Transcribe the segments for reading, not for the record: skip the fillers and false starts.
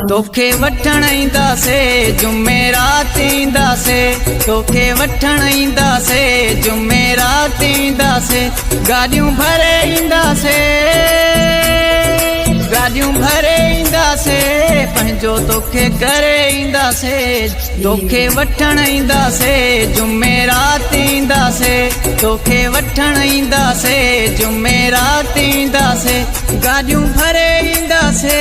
توکي وٺڻ اينداسي جمعي رات اينداسي توکي وٺڻ اينداسي جمعي رات اينداسي گاڏيون ڀري اينداسي گاڏيون ڀري اينداسي پنهنجو توکي ڪري اينداسي توکي وٺڻ اينداسي جمعي رات اينداسي توکي وٺڻ اينداسي جمعي رات اينداسي گاڏيون ڀري اينداسي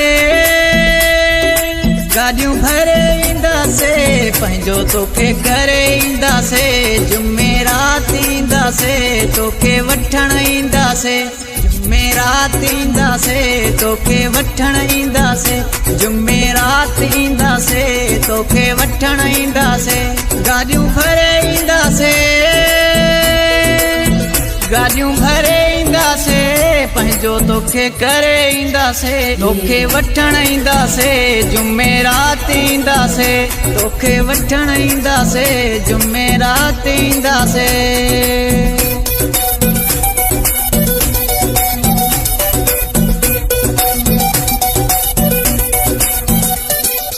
گاڏيون ڀري اينداسي پنهنجو توکي ڪري اينداسي جمعي رات اينداسي توکي وٺڻ اينداسي جمعي رات اينداسي توکي وٺڻ اينداسي جمعي رات اينداسي توکي وٺڻ اينداسي گاڏيون ڀري اينداسي گاڏيون ڀري اينداسي پنهنجو توکي ڪري اينداسي توکي وٺڻ اينداسي جمعي رات اينداسي توکي وٺڻ اينداسي جمعي رات اينداسي.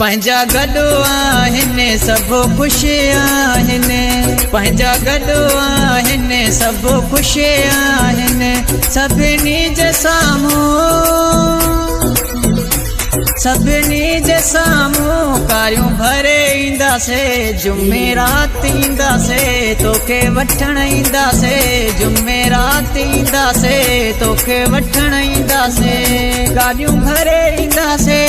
پنهنجا گڏ آهن سڀ خوش آهن پنهنجا گڏ آهن سڀ خوش آهن سڀني جي سامهون سڀني جي سامهون ڪاريون ڀري اينداسي جمعي رات اينداسي توکي وٺڻ اينداسي جمعي رات اينداسي توکي وٺڻ اينداسي گاڏيون ڀري اينداسي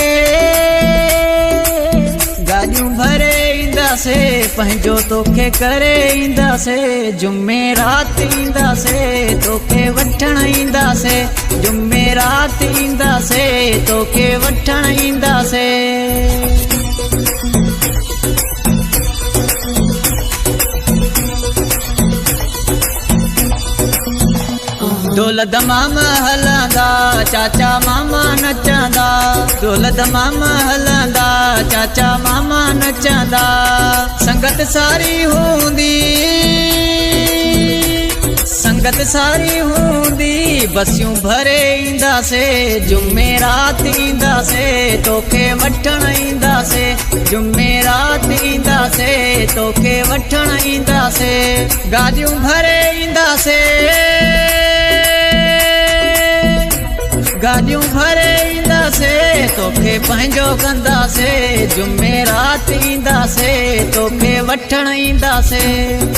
گاڏيون ڀري اينداسي پنهنجو توکي ڪري اينداسي جمعي رات اينداسي توکي وٺڻ اينداسي جمعي رات اينداسي توکي وٺڻ اينداسي. ڍول دمام هلندا چاچا ماما نچندا ڍول دمام هلندا چاچا ماما نچندا سنگت ساري هوندي سنگت ساري هوندي بسيون ڀري اينداسي جمعي رات اينداسي توکي وٺڻ اينداسي جمعي رات اينداسي توکي وٺڻ اينداسي گاڏيون ڀري اينداسي گاڏيون ڀري اينداسي توکي پنهنجو ڪنداسي جمعي رات اينداسي توکي وٺڻ اينداسي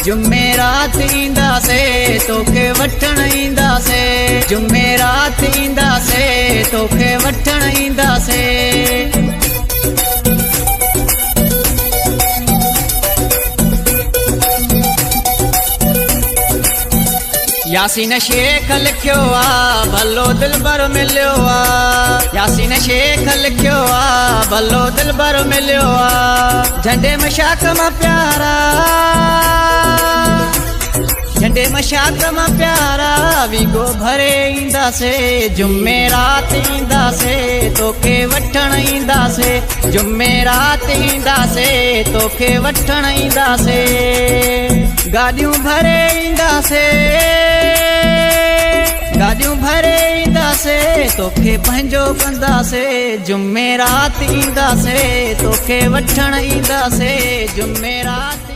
جمعي رات اينداسي توکي وٺڻ اينداسي جمعي رات اينداسي توکي وٺڻ اينداسي. ياسين شيخ لکيو آ ڀلو دلبر مليو آ ياسين شيخ لکيو آ ڀلو دلبر مليو آ جهنڊي مشاق مان پيارا جهنڊي مشاق مان پيارا ويگو ڀري اينداسي جمعي رات اينداسي توکي وٺڻ اينداسي جمعي رات اينداسي توکي وٺڻ اينداسي گاڏيون ڀري اينداسي گاڏيون ڀري اينداسي توکي پنهنجو ڪنداسي جمعي رات اينداسي توکي وٺڻ اينداسي جمعي رات.